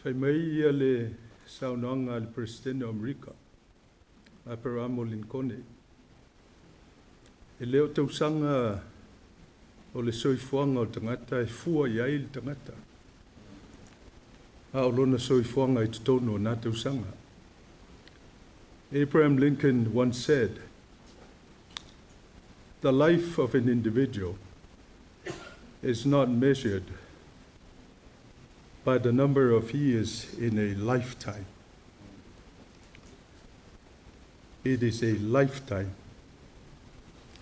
Fai mai ia le saunoaga a le Peresetene o Amerika, Aperamo Linkone, e le o tausaga o le soifuaga o le tagata e fua i ai le tagata, a o lona soifuaga i totonu o na tausaga. Abraham Lincoln once said, "The life of an individual is not measured by the number of years in a lifetime. It is a lifetime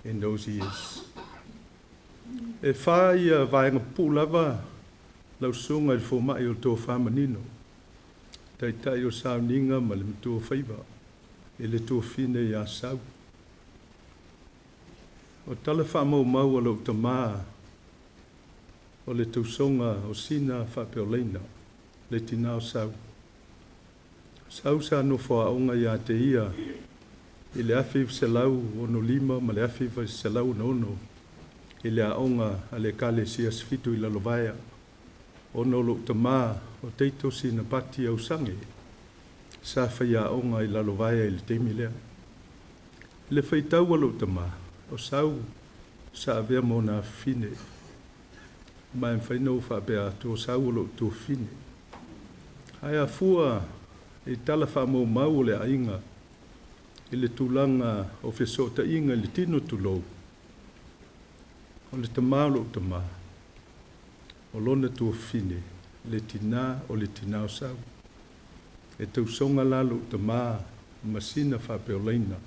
in those years." E 4 ia vaega pupuu lava lau susuga i le fomai o le tofa manino, taitai o sauniga ma le matua faiva i le tuafine ia Sau. O tala faamaumau a lou tamā o le tausoga o Sina Faapeolaina, le tinā o Sau. Sau sa nofo aoga ia te ia i le 1965 ma le 1966 i le aoga a le Ekalesia Sefito i Lalovaea, ona o lou tamā o Teito Sinapati Ausage sa faiaoga i Lalovaea i le taimi lea. I le faitau a lou tamā, o Sau sa avea ma ona afafine, ma e mafai ona ou faapea atu o Sau o lou tuafafine. Ae afua i tala faamaumau o le aiga i le tulaga o fesootaiga i le tino tulou, o le tamā o lou tamā, o lona tuafafine, le tinā o le tinā o Sau. E tausoga la lou tamā ma Sina Faapeolaina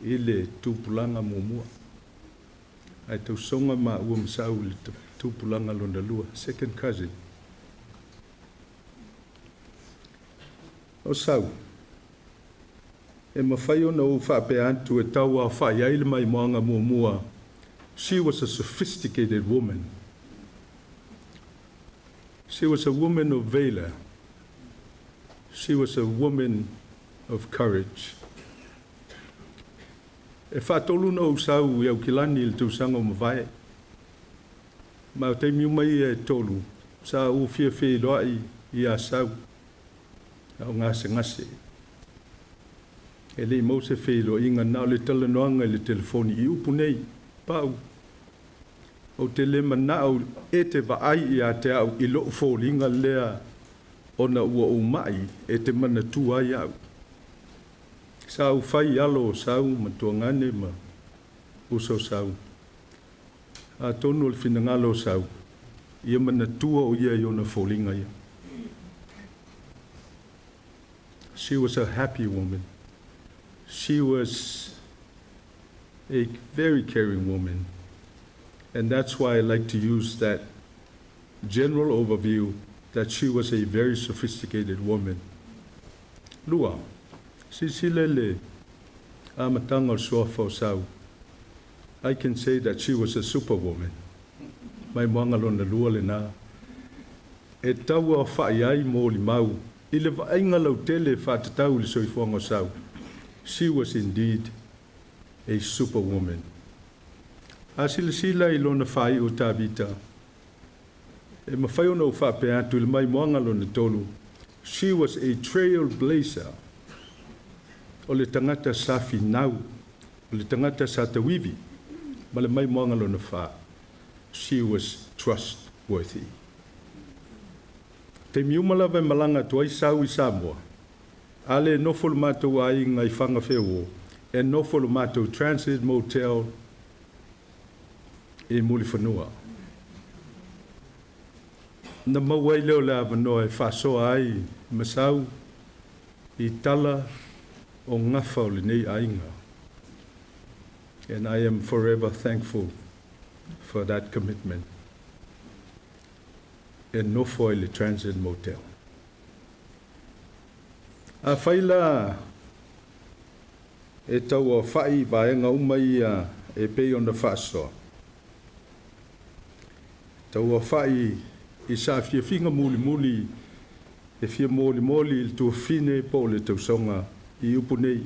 i le tupulaga muamua. Ae tausoga maua ma Sau i le tupulaga lona lua, second cousin. O Sau, e mafai ona ou faapea atu e tau aofai ai le maimoaga muamua, she was a sophisticated woman. She was a woman of valor. She was a woman of courage. E faatolu na ou sau i Aukilani i le tausaga o mavae. Ma o taimi uma ia e tolu, sa ou fia feiloai ia Sau, a o gasegase. E le i maua se feiloaiga na o le talanoaga i le telefoni i upu nei, Pau, ou te le manao e te vaai ia te au i lou foliga lea ona ua ou mai e te manatua ai au. Sa ou fai alo o Sau ma tuagane ma uso o Sau. Atonu o le finagalo o Sau, ia manatua o ia i ona foliga ia. She was a happy woman. She was a very caring woman. And that's why I like to use that general overview that she was a very sophisticated woman. Lua, silasila le amataga o le suafa o Sau. I can say that she was a superwoman. Maimoaga lona lua lena. E tau aofai ai molimau i le vaaiga lautele faatatau i le soifuaga o Sau. She was indeed a superwoman. A silasila i lona faaiu o Tavita, e mafai ona ou faapea atu i le maimoaga lona tolu, she was a trailblazer. O le tagata sa finau, o le tagata sa tauivi, ma le maimoaga lona fa. She was trustworthy. Taimi uma lava e malaga atu ai Sau i Samoa, a le nofo le matou aiga i Fagafeuo, e nofo le matou Transit Motel i Mulifanua. Na maua ai lea o le avanoa e faasoa ai ma Sau i tala o gafa o lenei aiga. And I am forever thankful for that commitment. E nofo ai le Transit Motel. A fai la e tau aofai vaega uma ia e pei ona faasoa. Tau aofai i saafiafiga mulimuli e fia molimoli i le tuafine po o le tausoga i upu nei.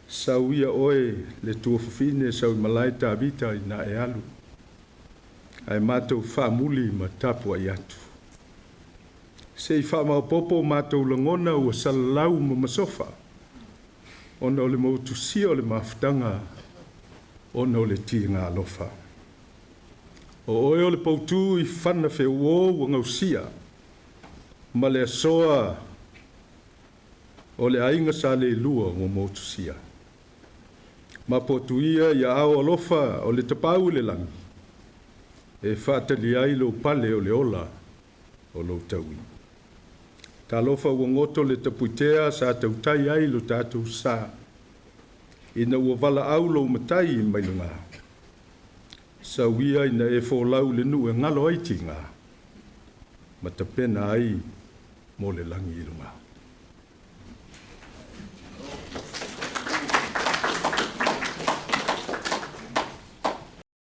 Sau ia oe le tuafafine sau i malae Tavita ina e alu. Ae matou faamuli ma tapuai atu. Se i faamaopoopo matou lagona ua salalau ma masofa, ona o le motusia o le mafutaga, ona o le tiga alofa. O oe o le poutu i fana feuo ua gausia, ma le asoa o le aiga sa le lua ua motusia. Ma potuia ia ao alofa o le tapau i le lagi, e faatali ai lou pale o le ola o lou taui. Talofa ua goto le tapuitea sa tautai ai lo tatou sa, ina ua valaau lou matai mai luga. Sau ia ina e folau le nuu e galo ai tiga, ma tapena ai mo le lagi i luga.